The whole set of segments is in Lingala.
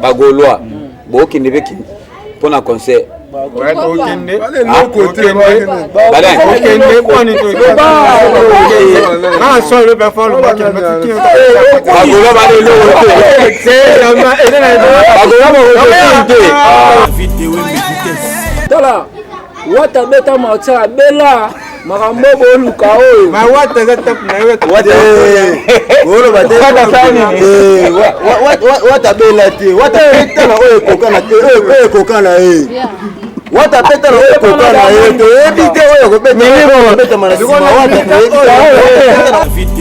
Ba Gaulois bokende pe kin pona concert. Tala Wata beta martyr abela makambo boluka oyo. Ma wata eza top na yo. Wata oloba te. Eh, wata bela te. Wata beta na oyo ekoka na te oyo ekoka na ye. Wata beta na oyo ekoka na ye. Toyebi te oyo akobeta. Akobetama na nsima wata toyebi te.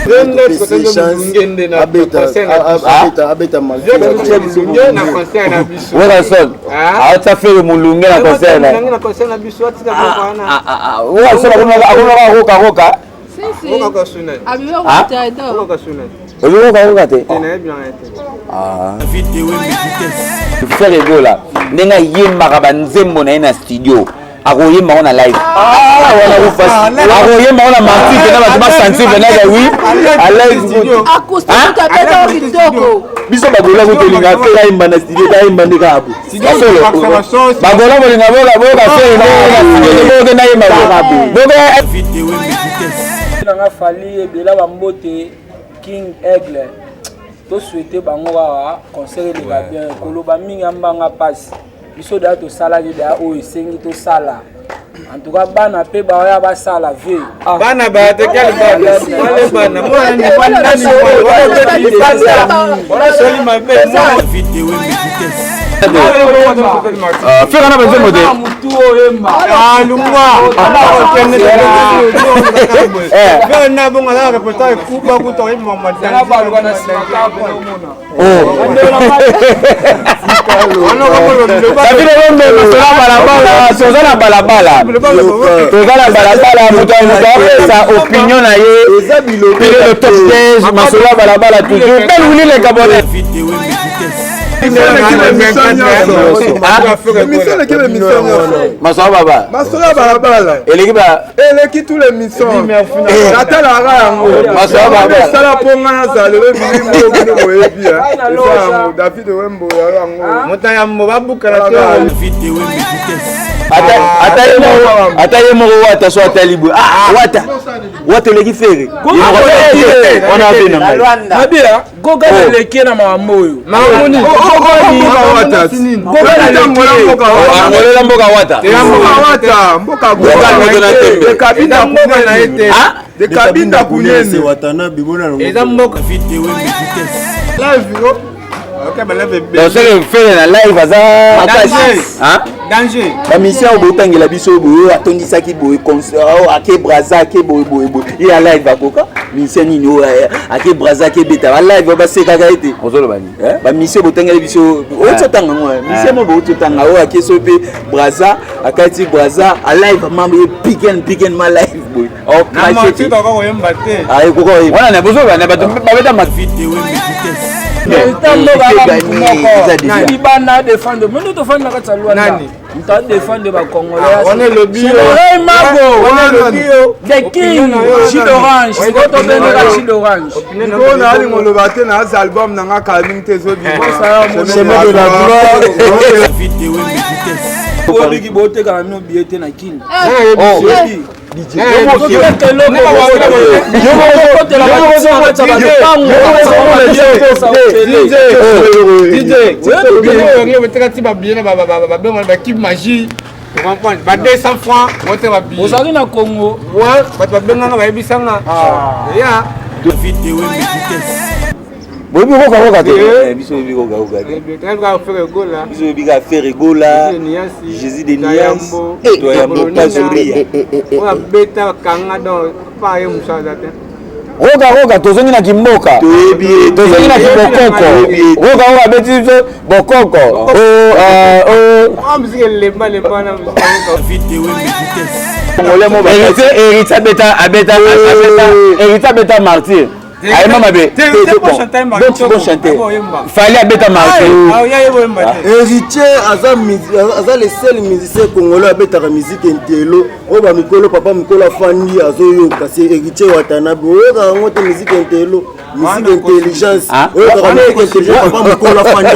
Abeta Werrason atia Ferre mulunge na concert na Werrason akomaka roka roka oyebi roka roka te Ferre Gola ndenge ayembaka banzembo na ye na studio akoyemba ngo na live ah, wana kufa akoyemba ngo na martike na bato basentir pena ya wi biso bagola kotolinga fe ayemba na studio tayemba nde kaka bo bagola bolinga boka boka fe na studio boke nayemba boke nanga fali ebela bambote king aigle tosouhaite bango kaka concert eleka bien koloba mingi ambanga mpasi biso deya tosalaki deya oyo esengi tosala en tout cas bana mpe baoya basala vie ah. bana bayatekali bana Fera na banzembo te mutu oyemba lungwa fera na bongo aza reportage kuba kuta oyemba matanga na nsima kaka omona David Olombe toza balabala toza na balabala toza na balabala moto apesa opinion na ye pile le top 15 masolo ya balabala toujours bel wili le gabonais masolo baba masolo ya balabala eleki ba eleki tous les missions natalaka yango esala mpo nga nazala lelo bilimo bino boyebi eza yango david wembo yayo yango moto yambo babukana te ata ye moko wata so atali boye ah, wata wata eleki fere wana ape na ngai Goga oh. eleki na makambo oyo. Angolela mboka wata. Mboka wata, mboka goga moto na tembe. De kabinda mboka na ye te. De kabinda kunene. Eza mboka. Live Donc soki fere na live aza makasi. Danger. Ba mission oyo botangela biso boye atondisaki boye concert ake braza ake boye boye boye ye ya live akoka mission nini oyo eh, ake braza ake beta ba live basekaka ye te ozoloba nini eh, ba mission botangela biso outi otanga ngo eh, mission mo bouti otanga oyo ake so mpe braza akati braza a live mambo ye piken piken ma live boye wana na bozoloba na bato babeta libanda defendre mende tofandi na kati ya lwanda moto adefendre bacongolais mago the king jus d'orange sikoyo tobengaka jus d'orange sikoyo nalingo oloba te naza album na nga kala mingi te ezobima chemin de la gloire obiki boteka na bino biye te na kini ba 200 francs ote ba billet ozalaki na Congo bato babenganga bayebisanga ya boyebi kokakoka te eh, biso oyebi kokakoka te biso oyebi kaka Ferre Gola Jésus de Nias toyambo Pazoria abeta kanga donc pa ye mosu aza te roka roka tozongi na kimboka tozongi na kibokoko roka roka abeti biso bokoko héritier abeta abeta abeta héritier abeta martyr. Ayemba mabe. Bon, bon chanteur. Fally abeta marché. Héritier aza aza le seul musicien congolais abetaka musique intello oyo bamikolo papa mikolo afandi azoyoka c'est Héritier Watanabe oyokaka yango te musique intello musique intelligence oyokaka musique intelligence papa mokolo afandi.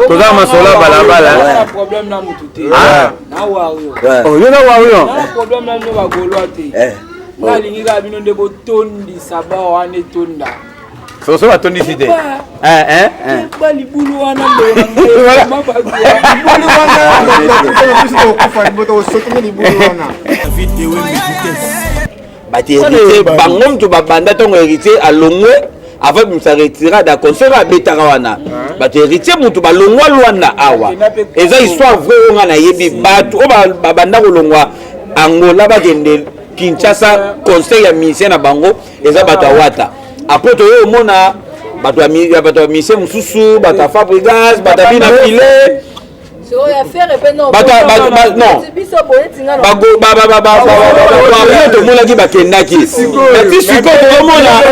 Toza masolo ya balabala. Problème na mutu te na wario. Yo na wario na problème na bino bagolwa te. Nalingi kaka bino nde botondisa ba wana etonda. Soso batondisi te. Ba libulu wana. Bato Héritier bango mutu babanda ntongo Héritier alongwe avant bimisa retirade ya concert abetaka wana. Bato Héritier mutu balongwa Lwanda awa, eza histoire vrai oyo nga nayebi. Bato oyo babanda kolongwa Angola bakende Kinshasa concert ya musicien na bango eza bato ya Wata. Après toye omona bato ya bato ya musicien mosusu, bato ya Fabregas, bato ya Bina File, non, tomonaki bakendaki ti sikoyo tozomona,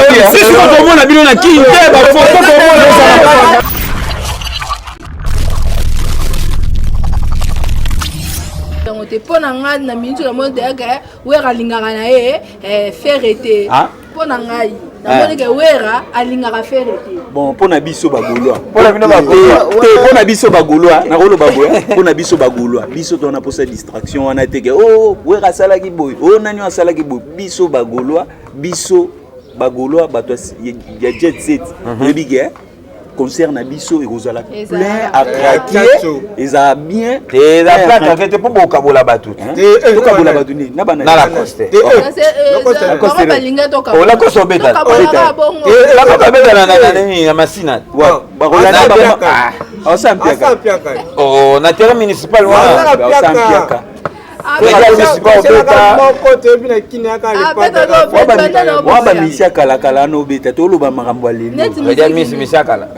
ti sikoyo tomona bino na kini te, bafoto tomona. Yango te mpo na ngai na minute namoni teyaka Wera alingaka na ye Ferre te. Mpo na ngai namoni ke Wera alingaka Ferre te. Bon, mpo na biso bagaulois, mpo na bino bagaulois te, mpo na biso bagaulois, nakoloba boye, mpo na biso bagaulois, biso tona mposa distraction wana te ke o Wera asalaki boye, o nani asalaki boye. Biso bagaulois, biso bagaulois, bato ya jet set, oyebi ke concert na biso ekozala plein à craquer, ezala bien. Eza plein à craquer te mpo bokabola bato. Tokabola bato nini? Na bana na Lacoste. Lacoste obeta, Lacoste abeta na nini, na Masina. Bakolanda aosa mpiaka na terrain municipal wana. Aosa mpiaka. Wa bamisi ya kalakala wana obeta, toloba makambo ya lelo. Misi ya kala.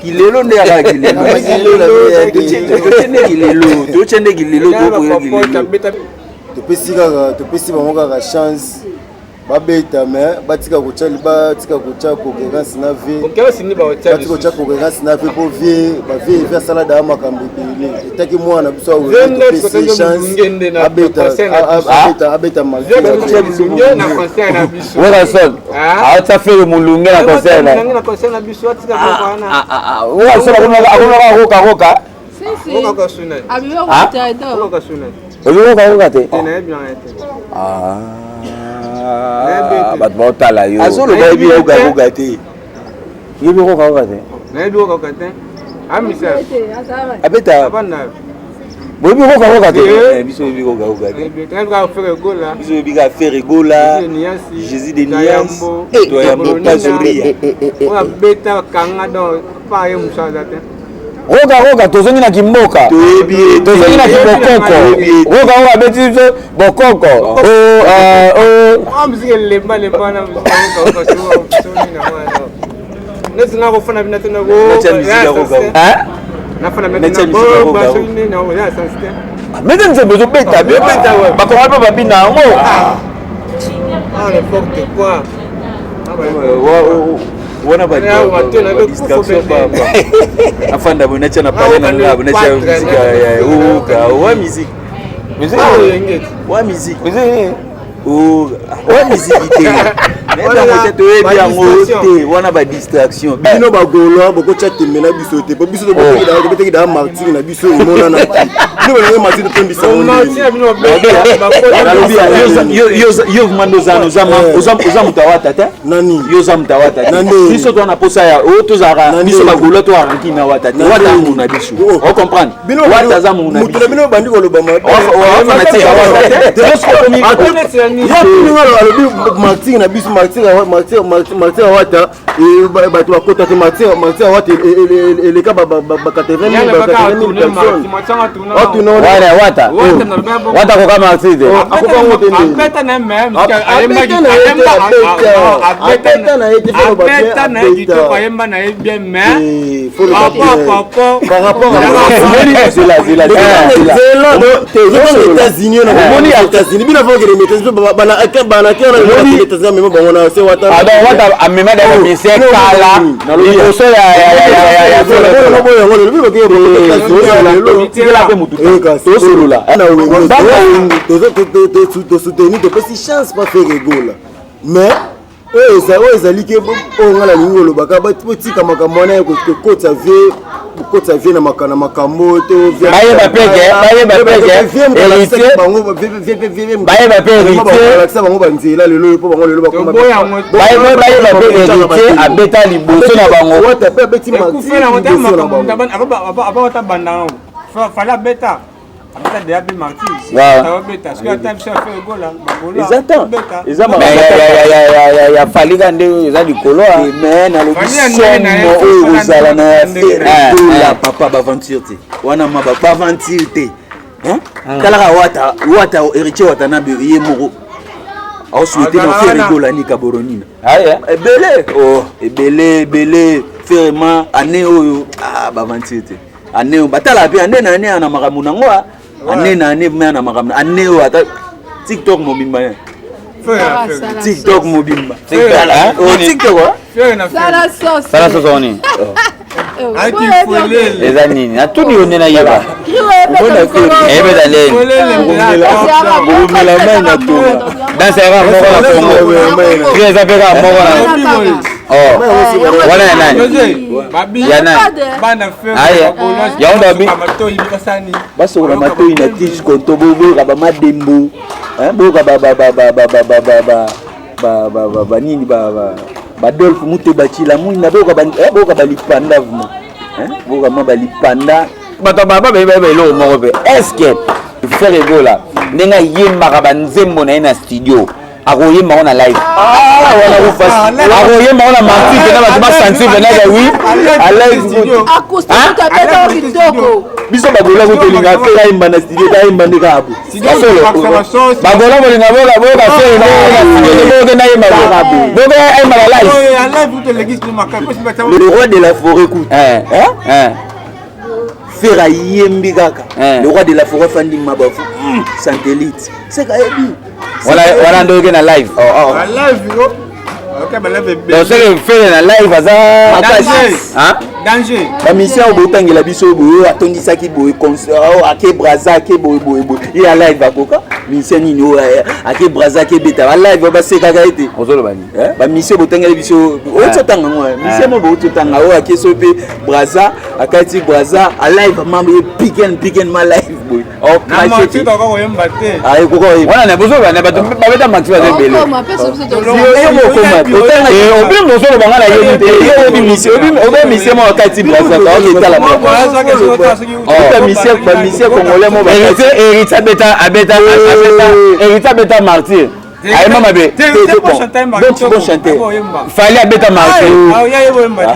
Kilelo nde yaka kilelo, totye nde kilelo, totye nde kilelo, tokoya kilelo. Topesi kaka, topesi bango kaka chance babeta, mais batika kotya, batika kotya concurrence na vie, batika kotya concurrence na vie, mpo vie bavie vie asala daa makambo ebele etaki mwana biso awetopesi chance abeta, abeta, abeta. Werrason aotya Ferre molunge na concert na Werrason, akomaka roka roka. Oyebi roka roka te? Bato baotala yo. Azoloba yebi roka te. Yebi roka roka te? Abeta. Boyebi roka roka te? Biso yebi roka roka te. Biso yebi kaka Ferre Gola, Jésus de Nias, Toyambo Pazoria. Roka roka, tozongi na kimboka, tozongi na kibokoko. Roka roka abeti biso bokoko. Mete nzembo ezobeta, bakonga mpe babina yango. N'importe quoi. Wana badistraction pamba, afanda boye, natya na pale na nga, natya musique ya oka wa musique wa musique wa musique te, nayebi te, toyebi yango te, wana badistraction. Bino bagaulois bokotya tembe na biso te, po biso tobetaki daa martyr na biso emonana te. Bino balingi martyr, totondisa. Yo vraiment nde oza moto awata te. Nani? Yo oza moto awata te. Biso toza na posa ya oyo tozalaka, biso bagaulois to aranki na wata te. Wata aza na biso, ocomprendre? Wata aza mongo na biso. Na bino bandi koloba. Fanatique awata te. Alobi martyr na biso. Martyr Wata, bato bakota te. Martyr Wata eleka ba 80 000 personnes. Wana Wata, Wata akoka Martyr te. Akoka ngo te. Abeta na même abeta na ye te. Abeta na ye kitoko, ayemba na ye bien, mais par rapport États-Unis, États-Unis bino faut que États-Unis bana bana États-Unis amema bango na se Wata. Ah, donc Wata amema da musicien kala liboso ya Tikela mpe mutu tosolola. Tosoutenir, topesi chance pa Ferre Gola, mais oyo ezali ke oyo ngai nalingi kolobaka, botika makambo wana ya kokotisa vie, kokotisa vie na makambo te. Bayeba pe ke, bayeba pe ke héritier, bayeba pe héritier Balakisa bango banzela lelo mpo bango lelo bakoma. Bayeba pe héritier abeta liboso na bango. Wata mpe abeti liboso na bango. Abawata banda, fallait abeta, abeta deya mpe Martyr abeta. Soki ata biso ya Ferre Gola. Eza temps, eza ya Fally ka nde eza likolo. Mais nalobi somo oyo kozala na ya Ferre Gola, papa, baventure te wana, ma baventure te. Talaka Wata, Wata, Héritier Watanabe ye moko aosouhaite na Ferre Gola ni kaboronina ebele, oh, ebele ebele. Ferre ma année oyo, ah, baventure te. Année oyo batala mpe année na année na makambo nango, année na année me na makambo. Année oyo ata TikTok mobimba, TikTok mobimba, TikTok. Sala soso nini? Eza nini? Natuni yo nde nayeba. Ebeta ndeni? Bokomela mai na tonga. Danse yaka moko na Congo, cri eza mpe kaka moko na wana ya nani, ya nani? Yango babi. Basokola matoi na tige konto, boyoka bamadembo, boyoka banini, badolphe Muteba Cila Mwinda, boyoka balipanda vuma, boyoka ma balipanda. Bato baba bayeba eloko moko mpe. Est-ce Ferre Gola, ndenge ayembaka banzembo na ye na studio, akoyemba ngo na live, akoyemba ngo na Martyr mpenza, bato basentir mpenza ke oui? Biso bagola kotolinga Ferre ayemba na studio, ayemba nde kaka bo. Bagola bolinga boka boka Ferre na studio, boke nayemba, boke ayemba na live. Le roi de la forêt kutu, Ferre ayembi kaka le roi de la forêt, fandi mabafu satellite seka ayebi. Wana nde oke na live. Donc soki Ferre na live aza Danger. Bamusicien oyo botangela biso boye, oyo atondisaki boye, ake Braza, ake boye boye boye, ye ya live akoka musicien nini oyo ake Braza, ake beta balive, basekaka ye te? Ozoloba nini? Bamusicien botangela biso, outi otanga ngo musicien mo bouti otanga oyo ake so mpe Braza, akati Braza alive, mambo ye piken piken ma live boye. Wana na bozoloba na bato babeta Martyr baza ebele. Obimi bozoloba, nga nayebi te. Oyebi musicien mo akati Braza, oketala bamusicien congolais mo. Héritier abeta, abeta, abeta. Héritier abeta Martyr, ayemba mabe. Bon chanteur. Fally abeta Martyr.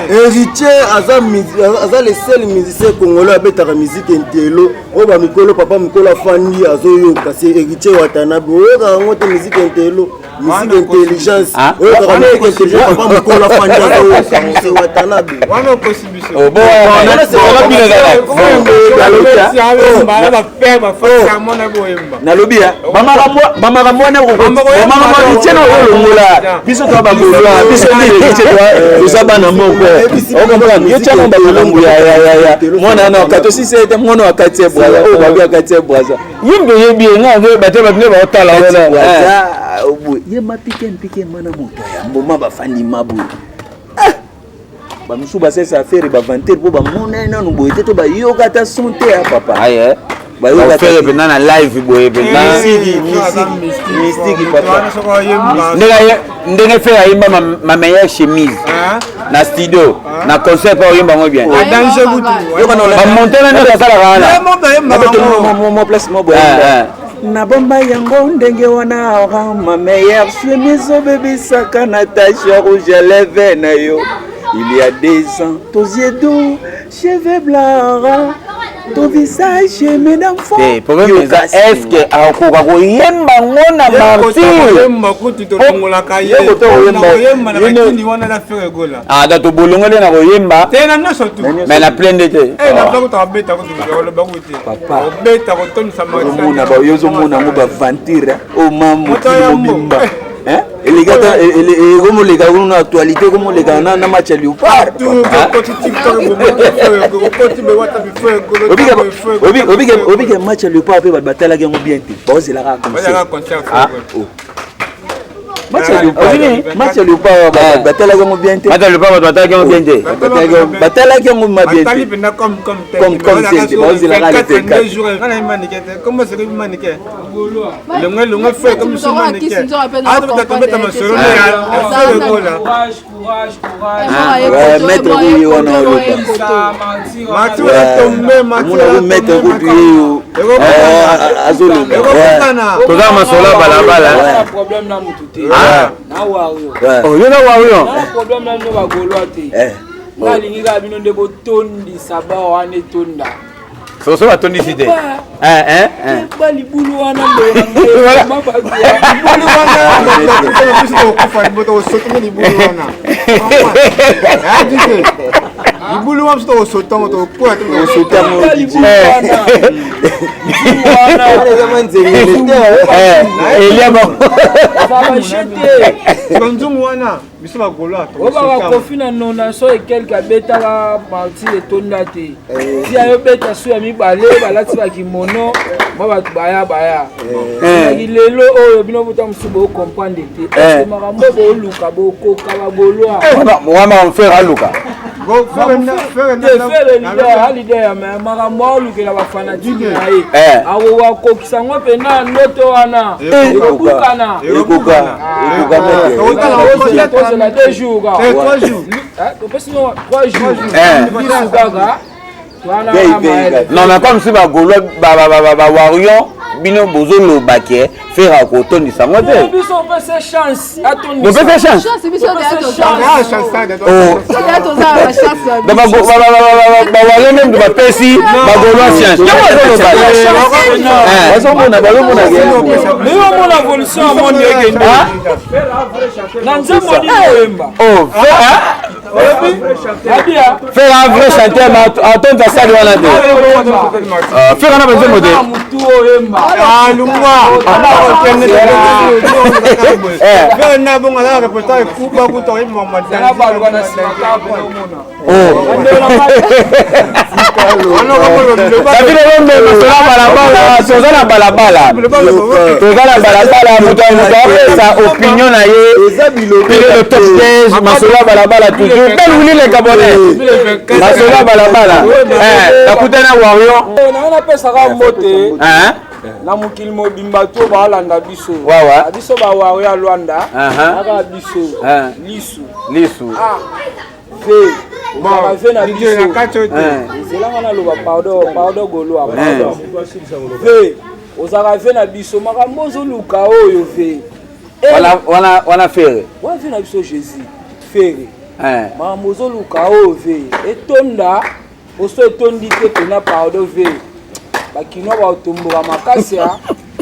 Héritier aza le seul musicien congolais abetaka musique intelo oyo bamikolo, papa mikolo afandi azoyoka. C'est Héritier Watanabe. Oyokaka yango te, musique intelo, musique intelligence. Oyokaka musique intelligence, papa mokolo afandi azoyoka, c'est Watanabe. Wana okosi biso. Nalobi bamakambo wana, bamakambo Héritier na oyo olongola biso toa bagoloa, biso nde Héritier toza bana moko, ocomprendre? Yo tiaka bamakambo ya mwana wana wakati osisi ete mwana wakati ya Braza oyo babi akati ya Braza. Ye mpe oyebi ye, nga bato bato nde baotala wana. Braza ye mapike mpike mana moto ya mboma bafandi maboye, bamosusu basalisa affaire bavantere mpo bamona ye nanu boye te, to bayoka ata son te ya papa. Ferre mpenza na live boye mpenza. Mystique, papa. Ndenge Ferre ayemba ma meilleure chemise na studio, na concert mpe oyemba yango bien, bamonte na nyonso asalaka wana. Place mo boye. Nabomba yango ndenge wana ma meilleure chemise obebisaka na tache ya rouge à lèvres na yo. Il y a 2 ans, tes yeux doux, cheveux blancs, ton visage mes d'enfant. Te, problème eza, est ce que akoka koyemba ngo na Martyr? Koyemba kutu tolongolaka ye. Ye koto koyemba. Koyemba na bakini wana na Ferre Gola. Ah, donc tobolongoli na koyemba. Te, na nyonso tu. Mais na plaine te. Eh, na plaque tokabeta kutu, oloba kutu te. Papa. Obeta kotondisa Ozomona yo ozomona yango baventure oyo ma Moto mokili ya mobimba. Hein? Eleka ata ekomoleka kuna na actualité, ekomoleka na match ya Léopard. Okoti TikTok, okoti WhatsApp, Ferre Gola. Obike match ya Léopard mpe bato batalaki yango bien te, baozelaka concert. Bazalaka concert. Ah, oh. Match ya Léopard, match ya Léopard, bato batalaki yango bien te. Match ya Léopard, bato batalaki yango bien te. Batalaki yango ma bien Batali te. mpenza comme tel. Comme tel te, baozelaka le 24. Jours nga na manike te, comment c'est que manike longwe longwe frère comme si manike atobeta masolo na ya Ferre Gola. Courage, courage, courage. Ouais, maître Rouye wana oloba. Mati wana tombe, Mati. Omona ko maître kutu ye yo azoloba. Ekokokana. Toza masolo ya balabala. Na problème na mutu te. Na wario. Oh, yo na wario. Na problème na bino bagolwa te. Nga alingi kaka bino nde botondisa ba wana etonda. Soso batondisi te. Hein, hein, hein. Ba libulu wana ndeko na ngai, Libulu wana biso tokokufa libo, tokosotongo libulu wana. Adike libulu wana biso tokosotongo, tokokwea. Tokosotango. Ba libulu wana. Libulu wana. Eh, elia bango. Eza ba jete. Nzungu wana biso bagoloa. Oyo baka Kofi na nona so ekelke abetaka Martyr etonda te. Ti ayobeta su ya mibale, balati bakimono mwa bato baya baya. Ezalaki lelo oyo bino buta mosusu bocomprendre te. Est-ce makambo booluka bokoka bagolwa? Wana frère aluka. Te, Ferre leader, a leader, mais makambo aolukela bafanatike na ye, akokisa yango mpena ndoto wana ekobukana. Ekoka, ekoka, maître. Tozela 2 jours kaka. 3 jours. Topesi no 3 jours lisu kaka wana. Vei, vei, mayele. Non, mais comme si bagaulois, bawarion, bino bozoloba ke Ferre akotondisa yango te. Biso opesa chance. Bopesa chance. Chance biso deya toza. Oh. Biso deya toza na bachance ya Donc biso. bawarion même bapesi bagaulois chance, yango azoloba. Bazomona, bazomona. Mais omona évolution ya monde ekende na nzembo nini oyemba. Oh, abia. Ferre un vrai chanteur, mais atondisa sali wana te. Ferre na banzembo te. Mutu oyemba. Alungwa Ferre na bongo aza reportage ekuba kuta oyeba. Na baluka na nsima kaka omona. Oh. David Olombe, masolo ya balabala, toza na balabala, toza na balabala, moto moto apesa opinion na ye. Eza Pile le top 15, masolo ya balabala toujours. Bel Wili le Gabonais, masolo ya balabala. Eh, nakutana na Warrior. Nanga napesaka mbote Hein? na mokili mobimba to baalanda biso. Wawa. Biso bawario ya Lwanda. Aha. Kaka biso. Ah. Lisu. Lisu. Ah, ve ozalaka ve na biso. Na kati oyo te. Ezelanga naloba, pardon, pardon gaulois, pardon. Ve ozalaka ve na biso, makambo ozoluka oyo ve. Wana wana wana Ferre. Wana ve na biso Jésus Ferre. Hein. Makambo ozoluka oyo ve etonda poso etondi te mpena, pardon ve, bakinois bakotomboka makasi ya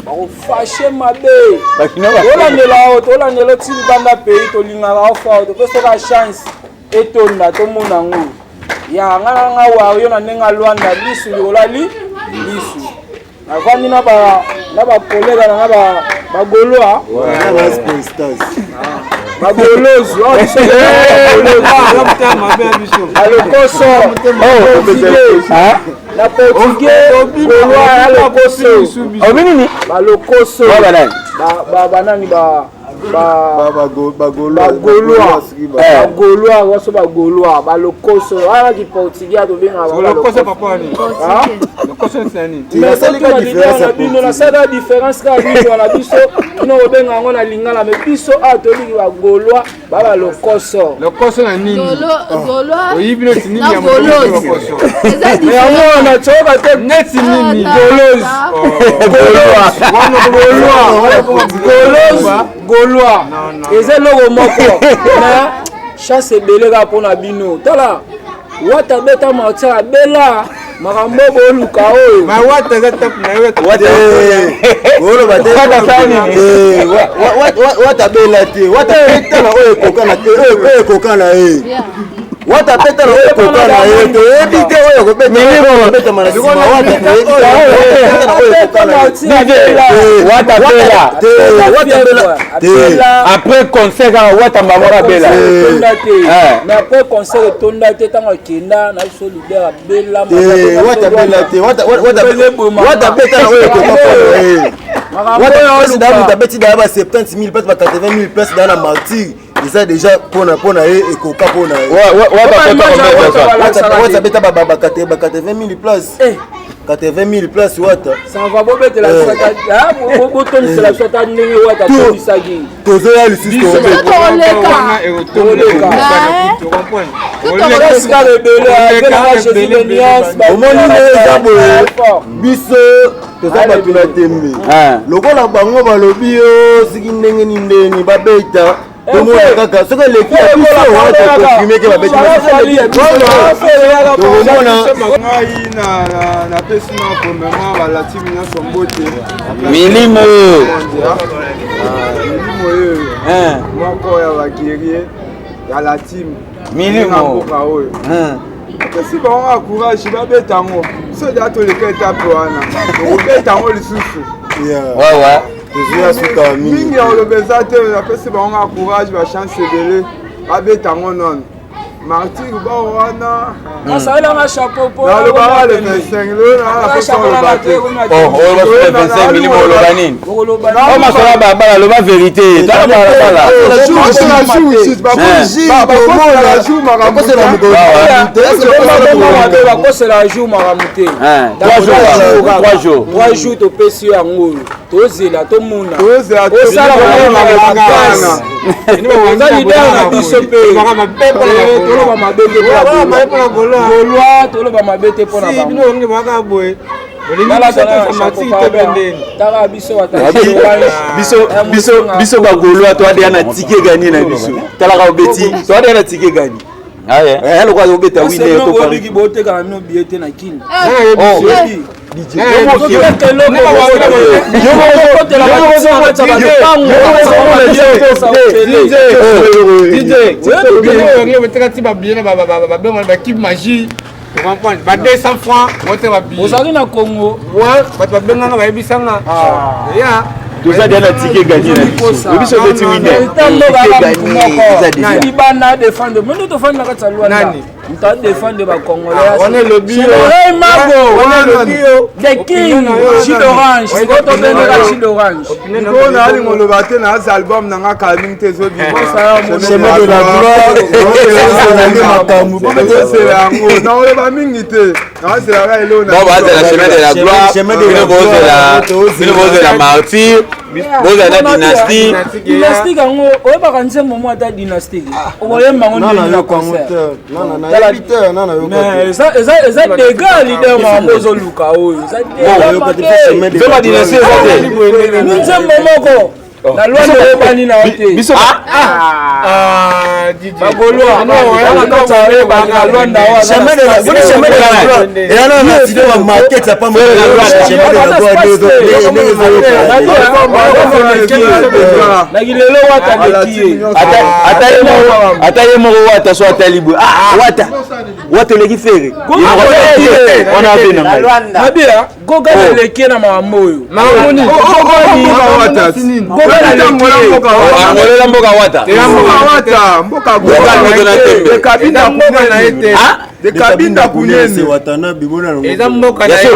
bakofashe mabe. Tolandela oyo, tolandela oti libanda pays, tolingaka ofa topesaka chance etonda, tomona yango ya nga na nga wario na ndenge alwanda lisu likolo ali lisu. Navandi na bakolega na nga bagaulois, bagolozu alokoso na portugais, gaulois ya lokoso. Obi nini? Balokoso. Banani? Banani? Bagaulois, bagaulois waso, bagaulois balokoso wana ki portugais tobengaka. Lokoso papa wani, lokoso nani? Na bino nasalaka différence kaka bino na biso, bino kobenga yango na lingala, mais biso awa toyebi bagaulois. Baba lokoso. Lokoso na nini? Gaulois. Oyibi neti nini ya lokoso. Eza différent. Yango na tsoka te neti nini? Gaulois. Gaulois. Gaulois. Gaulois. Eza eloko moko. Mais chance ebele kaka mpona bino. Tala Wata beta martyr abela makambo boluka oyo. Ma wata eza top na yo. Wata oloba te. Wata sani. Wata bela te. Wata beta na oyo ekoka na oyo ekoka na ye. Wata beta na oyo ekoka na ye. Toyebi te oyo ekobeta. Obetama na nsima wata toyebi te oyo ekoka na ye. Wata bela. Wata bela. Après concert kaka wata mbamora bela. Mais après concert etonda te ntango akenda na biso leader abela wata bela te wata beta na oyo ekoka wata moto abeti daya ba 70 000 place ba 80 000 place daya na martyr eza déjà mpona mpona ye ekoka mpona ye wata beta ba 80 000 place 80 000 place wata ça va bobetela botonisela biso ata ndenge wata tonisaki tozoya lisusu omoni nde eza boye biso toza bato na tembe lokola bango balobi yo soki ndenge ni ndeni babeta tomona kaka soki eleki ya biso wana tokonfirme ke babeti tokomona ngai napesi na premièrement balatimi nyonso mbote milimo milimo oyo moko ya baguerrier ya la team milimo mboka oyo apesi bango kaka courage babeta yango biso deya toleka etape wana tokobeta yango lisusu mingi ya koloba eza te napesi bango kaka courage bachance ebele babeta yango nono martyr bao wana asalelanga chapeau po nalobaka le 25 lelo naposa oloba te oloba 25 milimo oloba nini o masolo balabala loba vérité tala balabala bakosela jour makambo te 3 jours topesi yo yango oyo tozela tomona osala oza leader na biso mpe toloba mabe te gaulois toloba mabe te mpona bango biso bagaulois toadeya na tike ganie na biso talaka obeti toadeya na tike ganie lokola obeta wine botekaka bino biye te na kini ba 200 francs ote ba billet ozalaki na Congo bato babenganga bayebisanga ya toza deya na tike ganye na biso biso obeti winer libanda defendre mende tofandi na kati ya Luanda moto adefendre bacongolais the king jus d'orange sikoyo tobengaka jus d'orange mpo nalinga oloba te naza album na nga kala mingi te ezobimazela yango naoloba mingi te nazelaka eloo bazela chemin de la gloire bino bozela martyr bozala na dynastie dynastique yango oyebaka nzembo moko ata dynastique okoyemba yango ndenge na concert eza dega leader makambo ozoluka oyo eza dega dynastie eza te nzembo moko na Luanda oyebani na yo te bagaulois na Luanda lelo wata leki ye ata ye moko wata so atali boye wata wata oleki Ferre wana abe na ngai mabia Goga aleki ye na makambo oyo angolela mboka wata mboka na tembe na ye te. De Kabinda Kunene. Watanabe bona longo. Eza mboka na ye.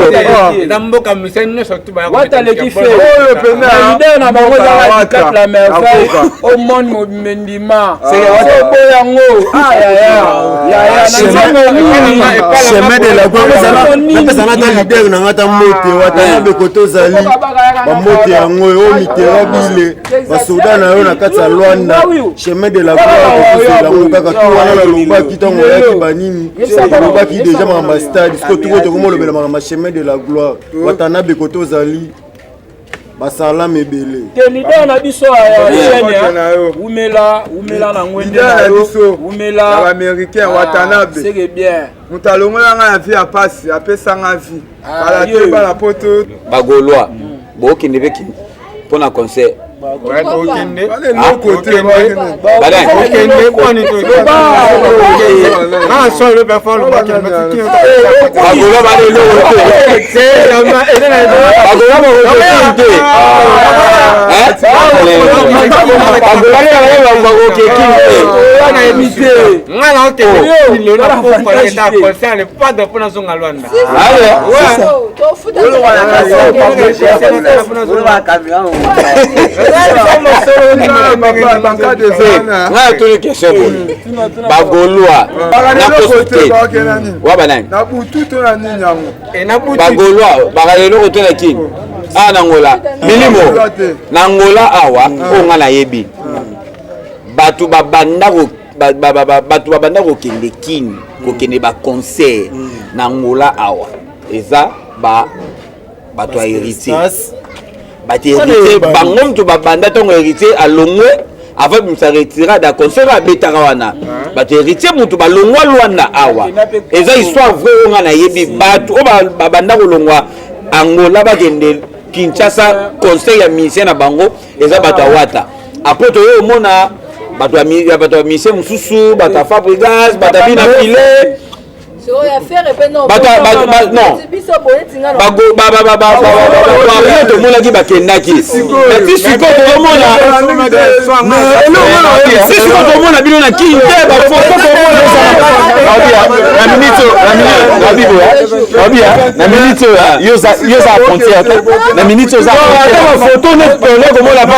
Eza mboka musicien nyonso tu baya. Wata leki fe. Oyo pena. Leader na bango eza Dicap la merveille. Au monde mobimba ndima. Soko boya ngo. Ah ya ya. Ya ya na nzongo nini. Chemin de la gloire. Napesa na ta leader na nga ta mbote Watanabe koto ozali. Ba mbote yango oyo Mitterrand bile. Basoda na yo na kati ya Luanda. Chemin de la gloire tozela yango kaka tu wana nalobaki ntango oyaki banini olobaki deja makambo ya stade siko tuko tokomolobela makambo ya chemin de la gloire. Watanabe koto ozali basalama ebele te leader na biso ya jeune wumela wumela na ngwende na yo wumela ya américain Watanabe c'est bien moto alongola nga na vie ya pasi apesa nga vie kala te bana poto bagaulois bokende mpe kini mpo na concert bagaulois bana eloko te bagaulois bakoki te bagaulois te nga na okende lelo na pokwa nakenda concert le padre mpo nazonga Luanda. Nga natuni question boye bagaulois wa banani na butu to na nini yango bagaulois bakala eloko te na kini awa na Angola milimo na Angola awa oyo nga nayebi bato babanda bato babanda kokende kini kokende baconcert na Angola awa eza bato ya héritier bato ya héritier bango moto babanda ntango héritier alongwe avant bimisa retirade ya concert abetaka wana bato ya héritier moto balongwa Luanda awa eza histoire vrai oyo nga nayebi bato oyo babanda kolongwa Angola bakende Kinshasa concert ya musicien na bango eza bato ya Wata. Après toye omona bato ya bato ya musicien mosusu, bato ya Fabregas, bato ya Bina Filet, bato tomonaki bakendaki mais ti sikoyo tozomona ti sikoyo tomona bino na kini te bafoto tomona na minute na minute oyo yo oza frontière te na minute oyo ata bafoto ne komona pa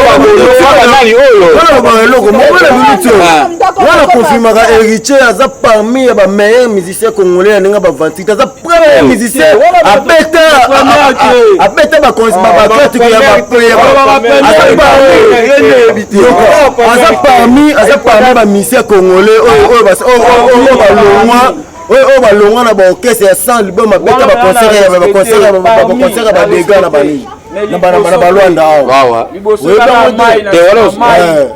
banani oyo wana eloko moko na minute oyo wana confirmaka héritier aza parmi ya ba meilleurs musiciens congolais ya ndenge bavantite aza premier musicien abeta abeta bakratike ya aza parmi aza parmi ba musiciens congolais oyo balongwa oyo balongwa na baorchestre ya 100 album abeta baconcert ya baconcert ya badega na banini na balwanda awa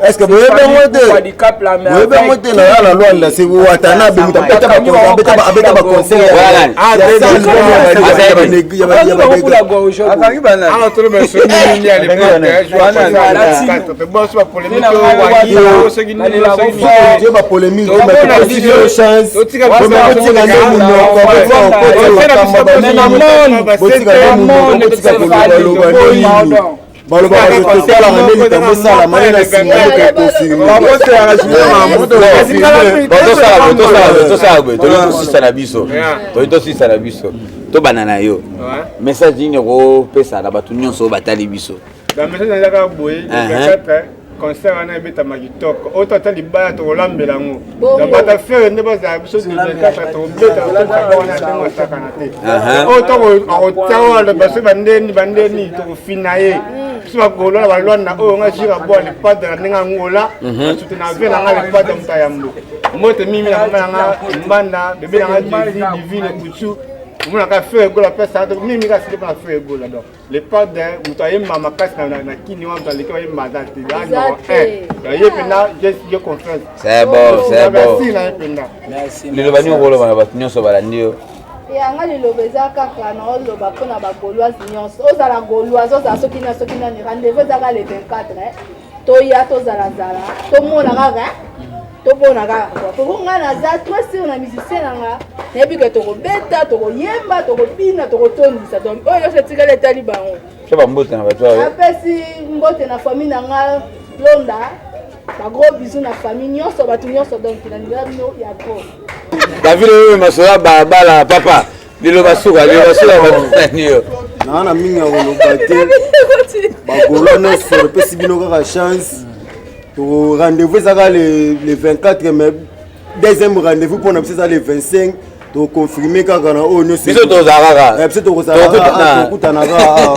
est ce que boyebi yango te boyebi yango te naya na Lwanda se Watanabe moto abeta baconcert ya badega. Bapolémique chance botika nde monoko botika nde monoko botika kolobaloba nini balobaka totalaka nde likambo esalama ye na nsima nde koconfirme. Tosala boye, tolingi tosisa na biso, tolingi tosisa na biso, tobanda na yo message nini okopesa na bato nyonso oyo batali biso? Message ezaka boye: concert wana ebetama kitoko, oyo to ata libaya tokolambela yango na bato Ferre nde bazala biso 24 tokobeta wana ndenge osakana te. Oyo to akotia wana baso bandeni bandeni tokofina ye biso bagaulois na balwanda oyo nga jira bwa le padre na ndenge Angola basutu na ve na nga le padre moto ya yambo mbote mimi na mama na nga mbanda bebe na nga Jésus divine kutu omonaka Ferre Gola apesa mimi kaka sili mpona Ferre Gola. Donc le padre moto ayemba makasi na kini wana, moto aleki ayemba aza te ye mpenza, je confiance. C'est bon, c'est bon. Merci na ye mpenza. Liloba nini okoloba na bato nyonso balandi yo? Yanga liloba eza kaka na oloba mpona bagauloise nyonso, ozala gauloise, ozala soki na soki nani, rendez-vous ezaka le 24, toya tozalazala, tomona kaka, tomona kaka poko ngai naza trop sûr na musicien na nga, nayebi ke tokobeta, tokoyemba, tokobina, tokotondisa. Donc oyo nyonso etikali etali bango. So bambote na bato. Apesi mbote na famille na nga Londa. Ba gros bisous na famille nyonso, bato nyonso donc nalinga bino ya trop. David oyo masolo ya balabala papa liloba suka liloba suka banani yo naa na mingi ya koloba te bagolo nyonso topesi bino kaka chance to rendez-vous ezaka le, le 24 mais deuxième rendez-vous mpona biso eza le 25 toconfirme kaka na oyo nyonso biso tozala kaka eh, biso tokozala tokutana kaka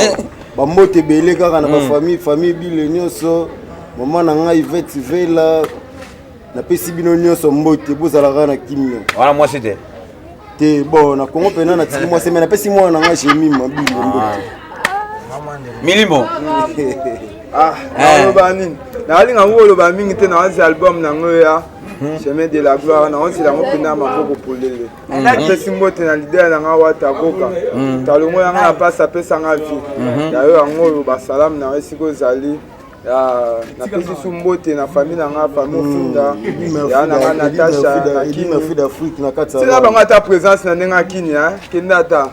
bambote ebele kaka na bafamille famille bile nyonso mama na ngai ivete vela napesi bino nyonso mbote bozala kaka na kimia wana mwasi te te bon na kongo mpena natiki mwasi me napesi mwana na ngai jemima bile mbote ah. milimo ah, naloba nini nalinga ngo koloba mingi te nawazi album na ngo ya hmm. chemin de la gloire naozela yango mpena maboko polele hmm. napesi mbote na lider na nga wata goka hmm. talongo yanga na mpasi apesa nga vie yayo yango oyo basalamu na yo esika ozali napesi su mbote na famille na nga famille ofunda ya na nga natasha na bango ata présence na ndenge akini kende ata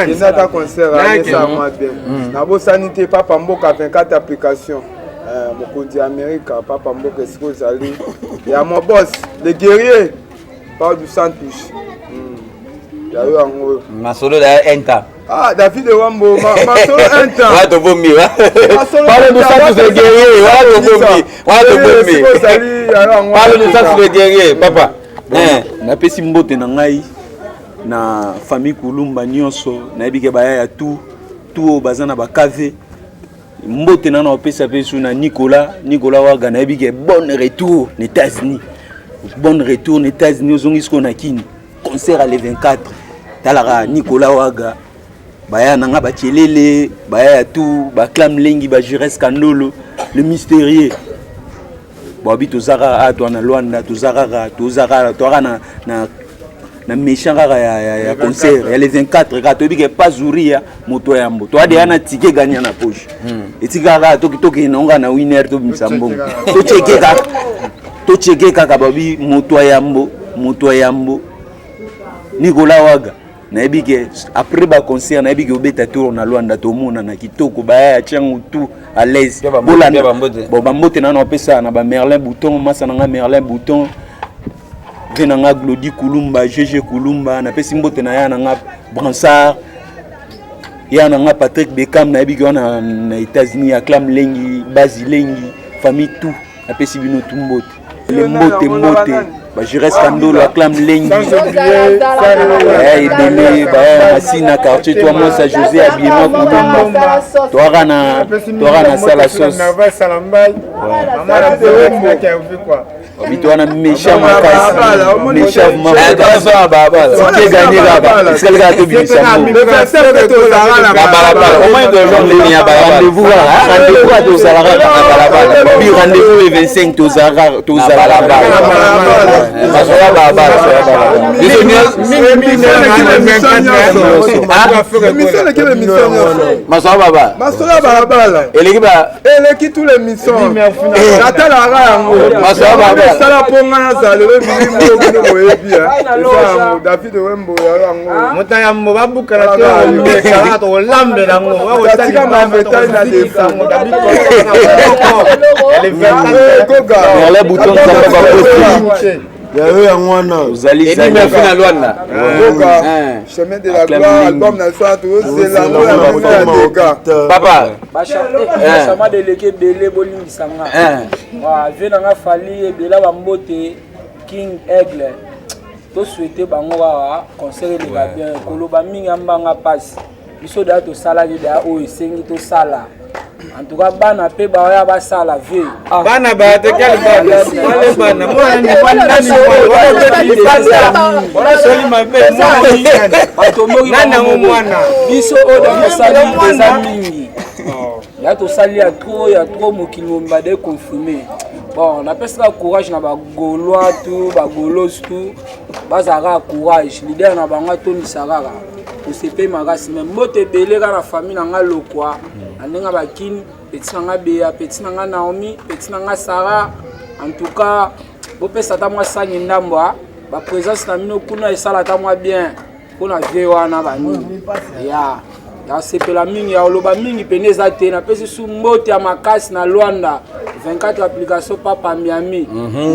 kende ata concert esa mwa bien nabosani te papa mboka 24 application eh, mokonzi ya amerika papa mboka esika ozali ya mon boss le guerrier Paul du Santos hmm. ya yo yango oyo masolo ya enta Ah, David Wambo, masolo un temps. Wana tobombi, wa. Paulo dos Santos le guerrier, wana tobombi, wana tobombi. Paulo dos Santos le guerrier, papa. Eh. Napesi mbote na ngai na famille Kulumba nyonso, nayebi ke baya ya tout, tout oyo baza na ba KV. Mbote na napesa pe su na Nicolas, Nicolas Waga nayebi ke bon retour na États-Unis. Bon retour na États-Unis ozongi sikoyo na Kini. Concert à le 24. Talaka Nicolas Waga baya na nga bachelele baya ya tout baclam lengi bajures kandolo le mystérieux babi toza kaka awa toa na Luanda toza kaka toza kaka toa kaka na, na na méchant kaka ya, ya, ya concert ya le 24 kaka toyebi ke pas zuria moto ya yambo toa deya na ticket gagnant na poche hmm. etika kaka tokende nango kaka na winner tobimisa mbongo tocheke kaka tocheke kaka babi moto ya yambo moto ya yambo Nicolas Waga nayebi ke après ba concert nayebi ke obeta tour na Luanda tomonana kitoko baya ya tiango tout à l'aise bolanda bon bambote nano apesa na ba Merlin Bouton masa na nga Merlin Bouton ve na nga Glody Kulumba GG Kulumba napesi mbote na ya na nga Bransard ya na nga Patrick Beckham nayebi ke wana na États-Unis acclame Lengi Bazi Lengi famille tout napesi bino tu mbote le mbote mbote ba Jures Kandolo acclame Lengi ebele baya masina quartier toi mwasa José Abiema Kulumba toaka na toaka na sala sauce Bito wana méchant makasi méchant makasi tike gagné kaka esikali kaka tobimisa mbongo na balabala au moins tozalaka ya rendez-vous kaka rendez-vous kaka tozalaka na balabala bi rendez-vous le 25 tozalaka tozalaka bazoya balabala biso masolo balabala masolo ya balabala eleki ba eleki tous les missions natalaka yango esala mpo ngai nazala lelo bilimo bino boyebi eza yango david wembo ya yango moto ya yambo babukana te tokolambela yango atika mavetali na defo Merlin Bouton Nzamba Bakoti yayo yango wana ozali na Luanda Mboka chemin de la gloire album na biso tozela yango ya mona ya dega papa bachama de eleki ebele bolimbisa nga vie na nga fali ebela bambote king aigle tosouhaite bango kaka concert eleka bien koloba mingi ya mbanga mpasi biso deya tosalaki deya oyo esengi tosala en tout cas bana mpe baoya basala vie ah. bana baya te quel bana wale bana nani yango mwana biso oyo tosali eza mingi oh. ya tosali ya trop ya trop mokili mobimba de confirme bon napesaka courage na bagaulois tout bagaulos tout bazalaka courage leader na bango atondisa kaka tosepeli makasi me mbote ebele kaka na famille na nga lokwa na ndenge bakini petit na nga bea petit na nga naomi petit na nga sara en tout cas bopesa ata mwa sani ndambo baprésence na bino kuna esala ata mwa bien mpo na vie wana banini ya. Nasepela mingi ya koloba mingi pene eza te. Napesi su mbote ya makasi na Luanda 24 application Papa Miami.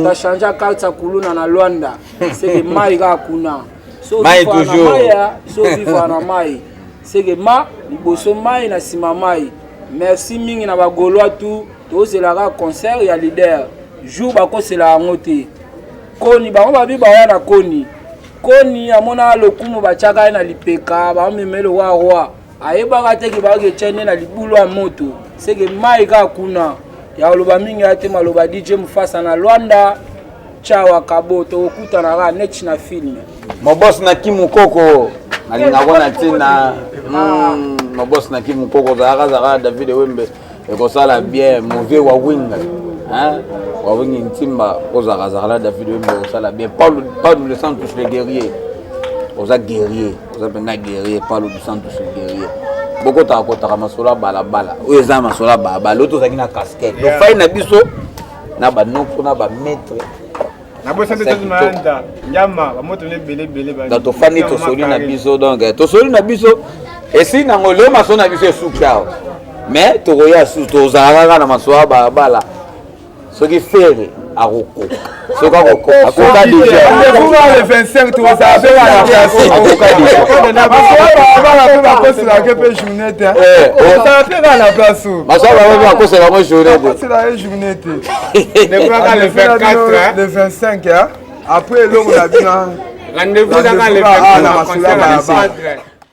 Ta changer carte ya kuluna na Luanda. Seke mai kaka kuna. So Mai vivre na toujours. mai, ah, so vivre na mai. Seke ma liboso mai na nsima mai. Merci mingi na bagaulois tout. Tozelaka concert ya leader. Jour bakosela yango te. Koni bango babi baya na koni. Koni amona lokumu batiaka ye na lipeka bamema lokola roi ayebaka te ke baoki etya nde na libulu ya moto seke mai kaka kuna ya koloba mingi ya te maloba DJ Mufasa na Luanda chawa kabo tokokutana kaka neti na film. Mobos na kimukoko nalingako na ntina mobos na kimukoko ozalaka zalaka David Wembe ekosala bien mauvais wa wing hein wa wing ntimba ozalaka zalaka na David Wembe ekosala bien. Paulo Paulo de Santos le guerrier, oza guerrier, oza mpenza guerrier. Paulo de Santos le guerrier, bokotaka kotaka masolo ya balabala oyo eza masolo ya balabala oyo tozalaki na casquette tofai na biso na banoko na bamaître. Nabosani te mayanda nyama bamoto ne ebele ebele. Donc tofandi tosoli na biso, donc tosoli na biso esi nango leo masolo na biso esuki awa, mais tokoya susu tozala kaka na masolo ya balabala. Soki Ferre akokoka, soki akokoka, akoka déjà. Le 25 tozala mpe na place. Akoka déjà. Balabala mpe bakoselaka mpe journée te. Ozala mpe kaka na place. Masolo ya balabala bakosela yango journée te. Bakosela ye journée te. Ndekaka le 24. Le 25 après elongo na bino. Rendez-vous kaka le Ah, na 24 masolo ya concert ya balabala. 24.